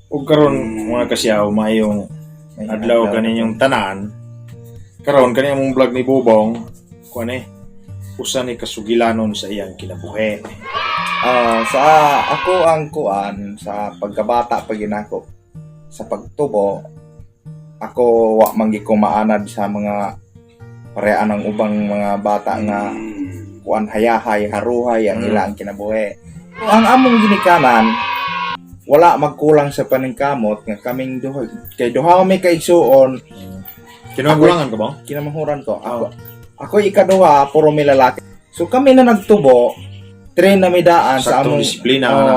Ug karon, mga kasyaw, maayong adlaw kaninyong tanan. Karon kani among vlog ni Bobong, kuan eh, usa ni kasugilanon sa iyang kinabuhi. Ah, sa ako ang kuan sa pagkabata pag ginako sa pagtubo, ako wa man gyud ko maanad sa mga parean ng ubang mga bata nga kuan, hayahay, haruhay ang ilang kinabuhi. Ang among ginikanan wala magkulang sa paningkamot nga kaming duha kay duha mi ka igsuon. Kinagulangan ka ba? Kinamahuran ko. Ako ikaduha, puro mi lalaki. So kami na nagtubo, train na mi daan sa Saktong among disiplina Oo. na.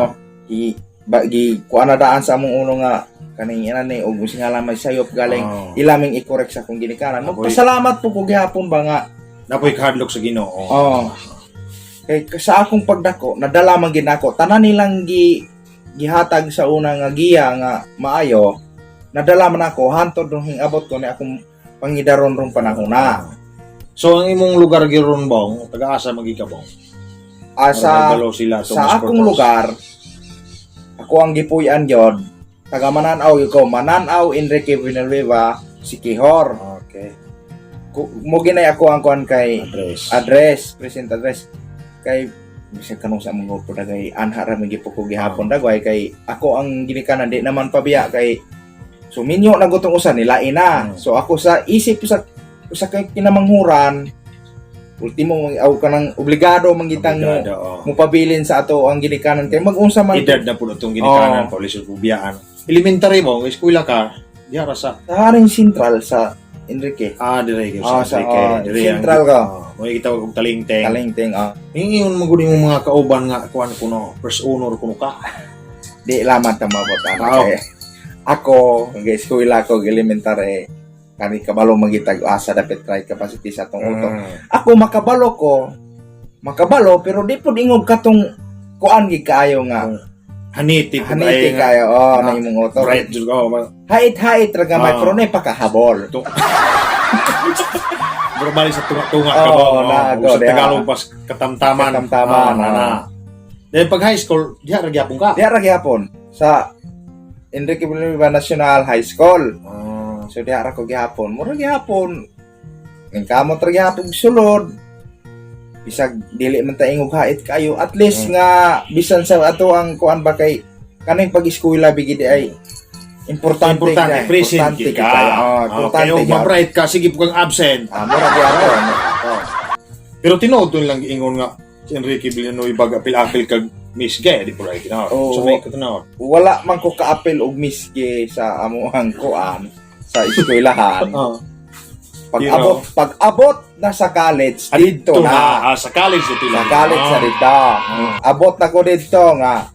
I ba, gi kuan na daan sa among uno nga kaning ina ni og nga may sayop galing ilaming i-correct sa akong ginikanan. Magpasalamat po ko gihapon ba nga Napoy kahadlok sa Ginoo. Oh. Kay sa akong pagdako, nadala man gid nako tanan nilang gihatag sa una nga giya nga maayo, nadala man ako hantod nung hingabot ko ni akong pangidaron rong panahon na. So ang imong lugar giron, Bong, taga-asa magi ka, Bong? Ah, sa Para sila sa akong lugar, ako ang gipuy-an gyud, taga Mananaw gyud ko, Mananaw, Enrique Villanueva, Siquijor. Mo ginay ako ang kuan kay Address. Address, present address. Kay bisag kanong sa among grupo na kay anha ra man gyud po ko gihapon dagway kay ako ang ginikanan di naman pabiya kay so minyo na gutong usa nila ina. So ako sa isip sa usa kay kinamanghuran, ultimo aw kanang obligado mangitang mo Obligado, oh. mopabilin sa ato ang ginikanan kay mag-unsa man. Edad na po itong ginikanan, Oo. paulis sa biyaan. Elementary mo, eskwela ka, diha ra sa Sa Haring Central sa Enrique. Ah, dire kayo Ah, sa Enrique. ah, Dire ang- Central ka. Ah, mo gitawag og Talingteng. Kalingting, ah. Ingon mo gud imong mga kauban nga kuan kuno, first honor kuno ka. Di lamang ta mabot ana kay ako nag-eskwela ko elementary, kani kabalo magitag asa dapit right capacity sa atong utok. Ako makabalo ko, makabalo, pero di pud ingog katong kuan gid kaayo nga Haniti po haniti tayo nga. kaayo, oh, na imong utok. Right jud ko. Hait-hait ra gamay pero nay pakahabol. Pero bali sa tunga-tunga ka ba? Oo, na, O sa go, diha. Tagalog pas katamtaman. Katamtaman, Ah, ah. na. Then pag high school, diha ra gyapon ka. Diha ra gihapon sa Enrique Villanueva National High School. So diha ra ko gihapon. Mura gihapon. Ning kamot ra gihapon sulod. Bisag dili man ta ingog hait kayo. At least nga bisan sa ato ang kuan ba kay kaning pag-eskwela bigid ay importante Importante, ka, present importante ka. kayo. Oh, importante Okay, gyud. ma-bright ka, sige po kang absent. Ah, mura gihapon. Oh. Pero tinuod dun lang giingon nga si Enrique Villanueva apil-apil kag Miss Gay, di po right tinuod. Oo. So may katunaw. Wala man ko kaapil og miski sa amuang kuan sa eskwelahan. Pag abot pag abot na sa college dito na. Ah, sa college dito Sa lang. college na dito. Abot na ko dito nga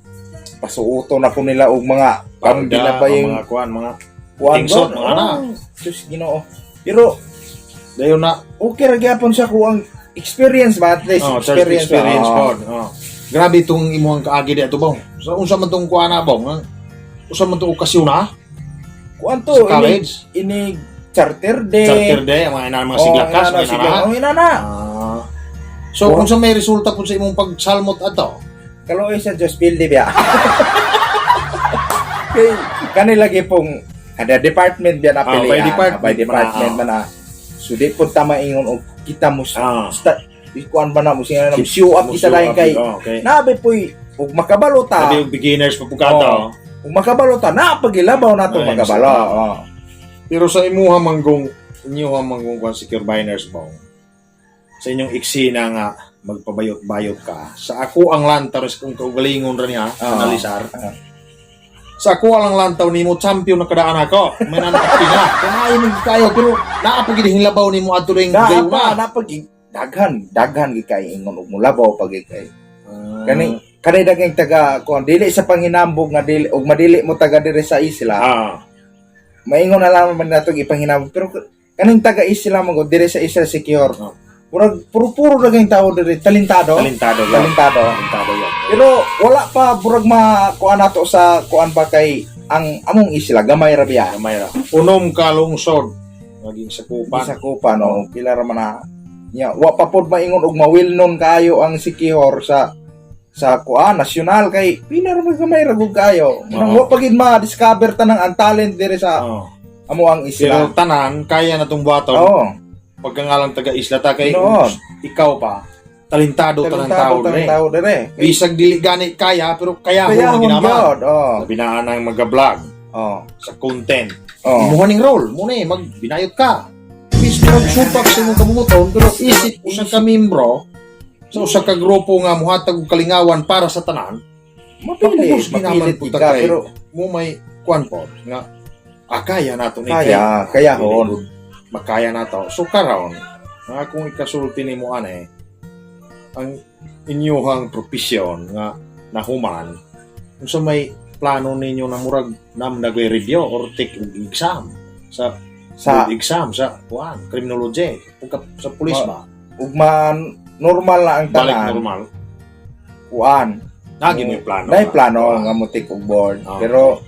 pasuoto na ko nila og mga Parda, na pa yung mga kuan, mga kuan tingsot, doon. mga na. Oh, sus, Ginoo. Pero Dayon na. Okay ra gyapon siya ko ang experience ba, at least Oh, experience, experience, ba? experience Oh. pod. Oh. Grabe itong imuhang kaagi di ato, Bong. Sa unsa man tong kuan na, Bong? Ha? Unsa man tong okasyon na? Kuan to Sa ini college? Ini charter day. Charter day, ang mga ina, mga Oh, siglakas, ina na, mga ina na. Oh, ina na. Ah. So, kung sa may resulta po sa imong pagsalmot ato, Kaluoy sa Diyos pildi biya. Kay kani lagi pong kada department biya na Ah, pilian. by department Ah, by department man man na. So di po tama ingon og kita mo sta, kuan ba na mo singa na show up kita dahil kay nabi po'y ug makabalo ta. Sabi yung beginners pa po ka ato. Oh. Ug makabalo ta na pagilabaw nato Ay, makabalo. mas- Oh. Pero sa imuha manggong, inyuha manggong kwan secure biners mo, sa inyong iksina nga magpabayot-bayot ka, sa ako ang lantaw kung kaugalingon ra niya, analisar. Sa ako ang lantaw nimo, champion na kadaan ako. May nanakapin na. Kaya mo kayo, pero naa po gid hinlabaw nimo adto ring Na gayo pa na. na pag daghan daghan gid kay ingon og mulabaw pag kay kani kani daghang taga kuan dili sa panghinambog nga dili og madili mo taga diri sa isla. Maingon na lamang man nato ipanghinambog pero kaning taga isla mo diri sa isla secure. Murag puro-puro daghang tao diri talentado. Talentado yun. Talentado. Talentado yun. Pero wala pa burag ma kuan nato sa kuan ba kay ang among isla gamay ra biya. Gamay ra. Unom ka lungsod naging sakupan. Sa kupa no pila ra man na nya wa pa pod maingon og ma-well known kaayo ang Siquijor sa Sa kuan nasyonal kay pila ra man gamay ra gud kayo. Nang Oo. wa pa gid ma-discover tanang ang talent diri sa Oo. amo ang Pero isla. tanan kaya na tong buhaton. Oo. Pagka nga lang taga isla ta kay Noon. ikaw pa talentado tanang Talentado tao tanang dire. tao dire. Bisag dili gani kaya pero kaya Kaya mo hon ginaman. gyud. Oo. Labi na anang maga-vlog Oo. sa content. Oo. Imuha ning role, muna eh, magbinayot ka. Bis magsupak sa imong kabumuton, pero isip usa ka membro sa usa ka grupo nga muhatag og kalingawan para sa tanan, Mapilit, Mapugos ginaman mapilit punta ka kay- pero mo may kuan po nga kaya nato ni kaya, kaya hon. Makaya nato. So karon, nga akong ikasulti nimo ane, ang inyuhang propesyon nga nahuman, unsa may plano ninyo na murag nam nagay review or take og exam sa Sa board exam sa kuan criminology pagka sa pulis ba ugman normal na ang balik tanan normal kuan. nagi may plano Nay nga. plano nga mo take og board. Ah. Pero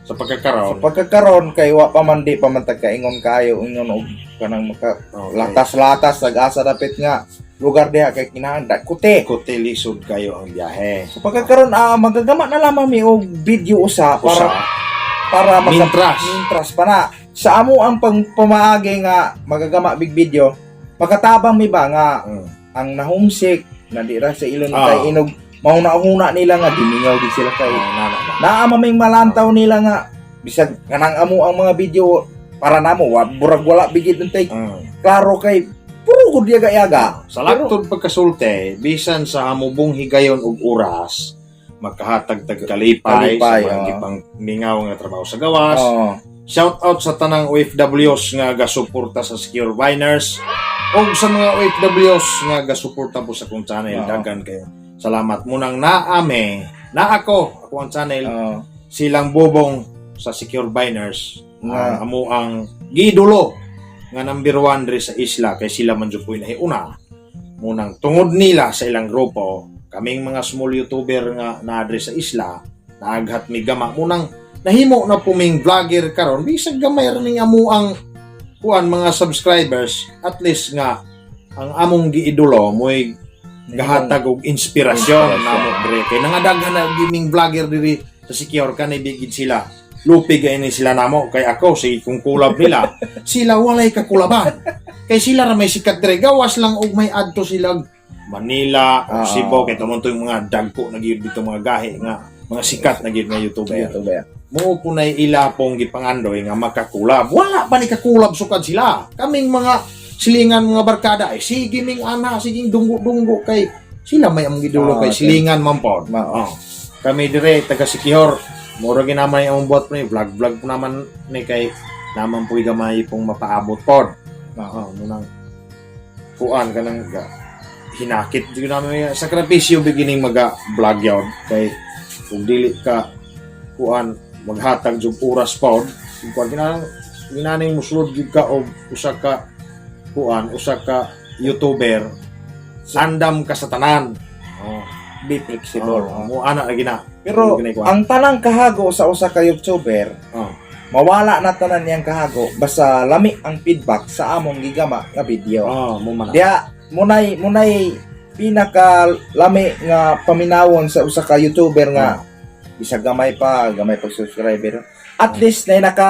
sa sa pagkakaroon pagkakaron kay wa pa man di pa man tagkaingon kayo ingon og kanang maka latas-latas nag-asa dapit nga lugar diha kay kinahanglan kute. Kote lisod kayo ang biyahe. Sa pagkakaron magagama na lamang mi og video usa Usa, para para maka mintras. mintras pa na. Sa amo ang pang pamaagi nga magagama big video, pagkatabang mi ba nga ang na-homesick na di ra sa ilon kay inog mauna-una nila nga gimingaw di sila kay Nana ba? naa maming malantaw nila nga bisag kanang amo ang mga video para namo wa burag wala bigid untay klaro kay puro gud yaga-yaga. Sa laktod pagkasulte, bisan sa hamubong higayon og oras, makahatag tag kalipay, Kalipay, sa mga gipang mingaw nga trabaho sa gawas. Shout out sa tanang OFWs nga gasuporta sa Secure Biners o sa mga OFWs nga gasuporta po sa kong channel. Daghan kayo. Salamat munang naame, na ako, ako ang channel, silang bobong sa Secure Biners. Nga. Ang amo ang gidulo nga number one diri sa isla kay sila man jud po'y nahiuna. Munang tungod nila sa ilang grupo, kaming mga small YouTuber nga naadre sa isla, naaghat mi gama munang nahimo na po ming vlogger karon bisag gamay ra ning amo ang kuan mga subscribers, at least nga ang among giidolo mo'y gahatag og inspirasyon Inspirasyon. namo dire kay nangadaghan na gaming vlogger diri sa Secure kanay bigid sila lupi gay ni sila namo kay ako si kung kulab nila sila walay kakulaban kay sila ra may sikat dire gawas lang og may adto sila Manila o Cebu kay tumon to yung mga dagko na gyud dito mga gahi nga mga sikat na gyud nga YouTuber YouTuber. mo po na ila pong gipangandoy nga makakulab. Wala pa ni kakulab sukad sila. Kaming mga silingan mga barkada ay sige ming ana, sige dunggo-dunggo kay sila may among gidulo kay silingan man pod. Ma Oh. Kami dire taga Sikihor. Mura ginaman ang among buhat po ni vlog vlog po naman ni kay naman po gamay pong mapaabot pod. Ma Oh, munang kuan kanang ga, hinakit jud namin sakripisyo beginning maga vlog yun kay kung dili ka kuan maghatag jud oras pod kung kuan kinahanglan ginaning musulod jud ka og usa ka kuan usa ka YouTuber sandam ka sa tanan, oh, Be flexible. oh, mo ana lagi na. Pero Ginay kuan. ang tanang kahago sa usa ka YouTuber, mawala na tanan niyang kahago basta lami ang feedback sa among gigama nga video. Oh, mo man. Diya munay pinaka lami nga paminawon sa usa ka YouTuber nga bisag gamay pa, gamay pag subscriber. At least na naka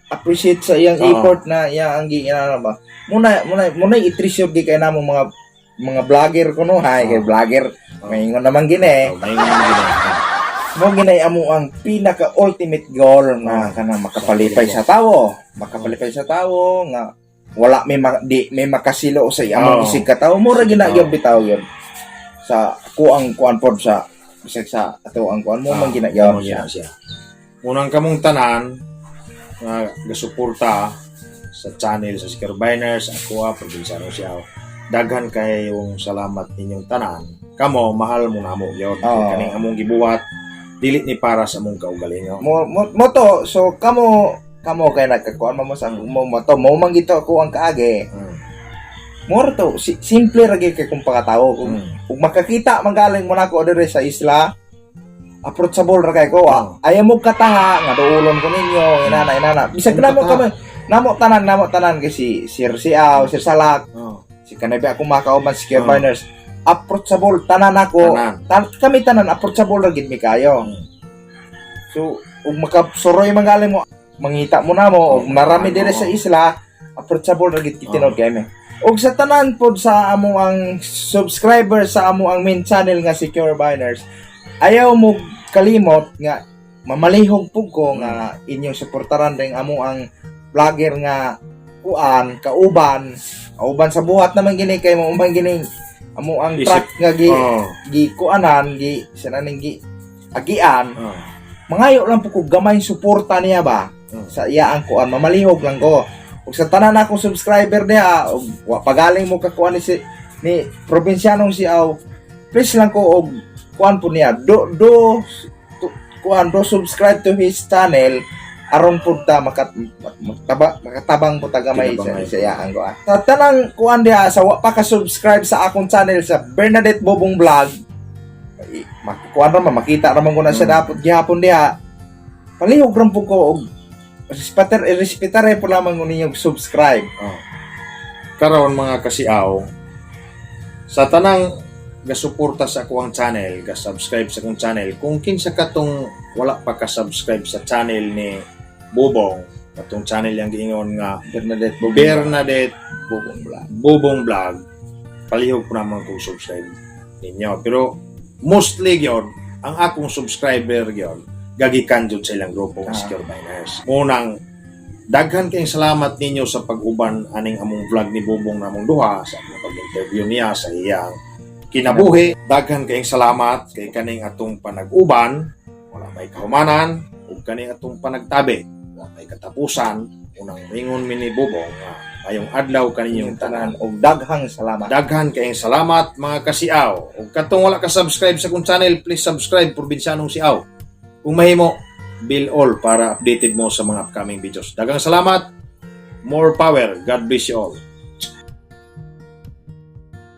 appreciate sa iyang effort na iya ang giinana ba. Muna i-treasure gi kay namo mga vlogger kuno hay kay vlogger maingon naman gini. Oh, may gina. Mo ginay amo ang pinaka ultimate goal nga kanang makapalipay sa tawo, makapalipay sa tawo nga wala may di may makasilo sa among isig ka tawo mura gina gyud bitaw yun. Sa kuang kuan pod sa bisag sa ato ang kuan mo man gina gyud Mo siya. gina siya. Unang kamong tanan nga gasuporta sa channel sa Secure Biners, ako probinsyano siya. Daghan kayong salamat ninyong tanan. Kamo mahal mo namo gyud. Kaning among gibuhat dili ni para sa among kaugalingon. Mo to so kamo kamo kay nagkakuan mo sa mo to mo man gito ako ang kaagi. Mo to si, simple ra gyud kay kung pakatawo kung ug makakita magaling mo nako diri sa isla approachable ra kay ko ah. Ayaw mo kataha nga duulon ko ninyo inana inana bisag Mo namo kataha. kami namo tanan kay si Sir Siaw, Sir Salak, si kanabi ako makauban si Care Biners. Approachable tanan ako. Tanan. Kami tanan approachable ra gid mi kayo. So ug makasuroy man mo, mangita mo na mo og narami dire sa isla, approachable ra gid tinuod kay mi. Ug sa tanan pod sa amo ang subscriber sa amo ang main channel nga Secure Biners, ayaw mo kalimot nga mamalihog pug ko nga inyong suportaran ring amo ang vlogger nga kuan kauban kauban sa buhat naman gini kay mo man gini amo ang Isip. truck nga gi gi kuanan gi sinaning gi agian. Mangayo lang po ko gamay suporta niya ba sa iya ang kuan, mamalihog lang ko. Ug sa tanan akong subscriber niya, ug wa pagaling mo kakuan ni si ni Probinsyanong Siaw, please lang ko og kuan po niya do do to, kuan do subscribe to his channel aron pud ta makatabang po ta gamay sa, Tinabangay. sa iyang kuan. Sa tanang kuan diha sa wa pa ka subscribe sa akong channel sa Bernadette Bobong Vlog, makukuan ra man, makita ra man ko na siya dapat gihapon diha. Palihog ra po ko og respetar, respetare po lamang ko ninyong subscribe. Oh. Karon, mga kasiaw, sa tanang gasuporta sa akuang channel, ga-subscribe sa akong channel, kung kinsa katong wala pa ka-subscribe sa channel ni Bobong, katong channel yang giingon nga Bernadette Bobong. Bernadette Bobong Vlog. Bobong Vlog, palihog po naman kung subscribe ninyo. Pero mostly gyud, ang akong subscriber gyud, gagikan jud sa ilang grupo ng Secure Biners. Munang, daghan kayong salamat ninyo sa pag-uban aning among vlog ni Bobong namong duha sa among pag-interview niya sa iyang kinabuhi. Daghan kayong salamat kay kaning atong panag-uban, wala may kahumanan, ug kaning atong panagtabi, wala may katapusan. Unang mingon mi ni Bobong nga mayong adlaw kaninyong Inyong tanan. tanan og daghang salamat. Daghan kayong salamat, mga kasiaw. Ug katong wala ka subscribe sa akong channel, please subscribe, Probinsyanong Siaw. Kung mahimo, bell all para updated mo sa mga upcoming videos. Daghang salamat. More power. God bless you all.